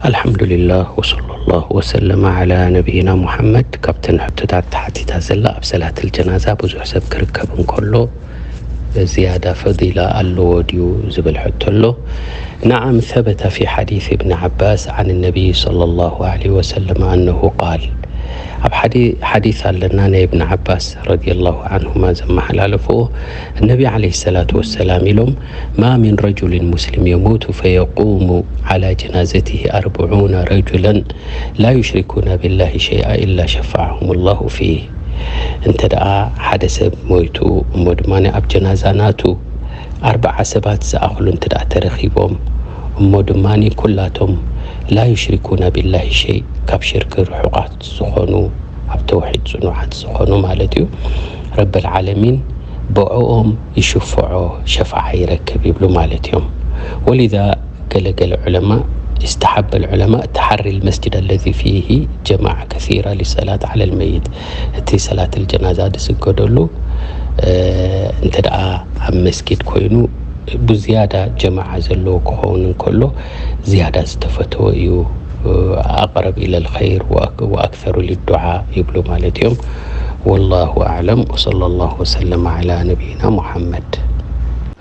ኣልሓምዱሊላህ ወሰለላሁ ወሰለመ ዓላ ነቢይና ሙሓመድ። ካብተን ሕቶታት ተሓቲታ ዘላ ኣብ ሰላትል ጀናዛ ብዙሕ ሰብ ክርከብ እንከሎ ዝያዳ ፈዲላ ኣለዎ ድዩ ዝብል ሕቶ ኣሎ። ነዓም፣ ሰበተ ፊ ሓዲስ እብን ዓባስ ዓን ነቢይ ሰለላሁ ዓለይሂ ወሰለም ኣነሁ ቃል፣ ኣብ ሓዲ- ሓዲስ ኣለና ናይ እብን ዓባስ ረዲየላሁ ዓንሁማ ዘመሓላለፍዎ፣ ነቢ ዓለይሂ ሰላቱ ወሰላም ኢሎም፣ ማ ሚን ረጁሊን ሙስሊም የሙቱ ፈየቁሙ ዓላ ጀናዘቲሂ ኣርብዑነ ረጁለን ላ ዩሽሪኩነ ቢላሂ ሸይኣ ኢላ ሸፈዐሁም ላሁ ፊህ። እንተ ደኣ ሓደ ሰብ ሞይቱ እሞ ድማ ኣብ ጀናዛ ናቱ ኣርብዓ ሰባት ዝኣኽሉ እንተ ደኣ ተረኺቦም እሞ ድማ ኩላቶም ላ ዩሽሪኩነ ቢላሂ ሸይ፣ ካብ ሽርክ ርሑቓት ዝኾኑ፣ ኣብ ተውሒድ ጽኑዓት ዝኾኑ ማለት እዩ፣ ረብል ዓለሚን ብዕኦም ይሽፍዖ፣ ሸፋዓ ይረክብ ይብሉ ማለት እዮም። ወሊዛ ገለገለ ዑለማ፣ استحب العلماء تحري المسجد الذي فيه جماعة كثيرة للصلاة على الميت። እቲ ሰላት الجنازة ዝስገደሉ እ፣ እንተ ደኣ ኣብ መስጊድ ኮይኑ ብዝያዳ ጀማዓ ዘለዎ ክኸውን እንከሎ ዝያዳ ዝተፈተወ እዩ። ኣቅረብ ኢለል ኸይር ወኣክ- ወኣክሰሩ ሊዱዓ ይብሉ ማለት እዮም። ወላሁ ኣዕለም ወሰለ ላሁ ወሰለም ዓላ ነቢይና ሙሓመድ።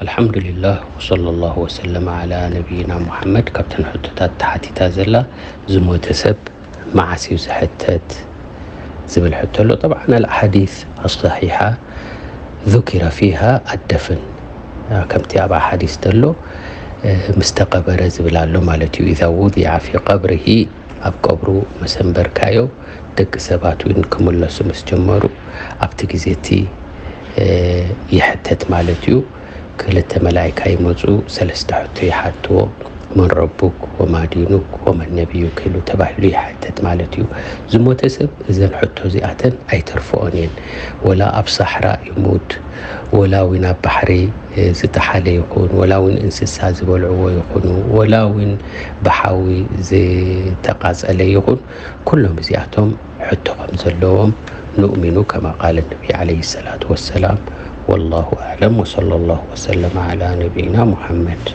ኣልሓምዱሊላህ ወሰለ ላሁ ወሰለም ዓላ ነቢይና ሙሓመድ። ካብተን ሕቶታት ተሓቲታ ዘላ ዝሞተ ሰብ መዓስ እዩ ዝሕተት ዝብል ሕቶ ኣሎ። ጠብዓን ኣልኣሓዲስ ኣሰሒሓ ذكر فيها الدفن፣ ከምቲ ኣብ ኣሓዲስ ዘሎ ምስ ተቐበረ ዝብል ኣሎ ማለት እዩ። إذا وضع في قبره، ኣብ ቀብሩ ምስ ኣንበርካዮ ደቂ ሰባት እውን ክምለሱ ምስ ጀመሩ ኣብቲ ግዜ እቲ ይሕተት ማለት እዩ። ክልተ መላኢካ ይመፁ፣ ሰለስተ ሕቶ ይሓትዎ። መን ረቡክ ወማ ዲኑክ ወመን ነቢዩክ ኢሉ ተባሂሉ ይሓተት ማለት እዩ። ዝሞተ ሰብ እዘን ሕቶ እዚኣተን ኣይተርፍኦን እየን። ወላ ኣብ ሳሕራ ይሙት፣ ወላ እውን ኣብ ባሕሪ ዝጠሓለ ይኹን፣ ወላ እውን እንስሳ ዝበልዕዎ ይኹኑ፣ ወላ እውን ብሓዊ ዝተቃፀለ ይኹን፣ ኩሎም እዚኣቶም ሕቶ ከም ዘለዎም ንእሚኑ ከማ ቃል ነቢ ዓለይሂ ሰላቱ ወሰላም። ወላሁ ኣዕለም ወሰለ ላሁ ወሰለም ዓላ ነቢይና ሙሓመድ።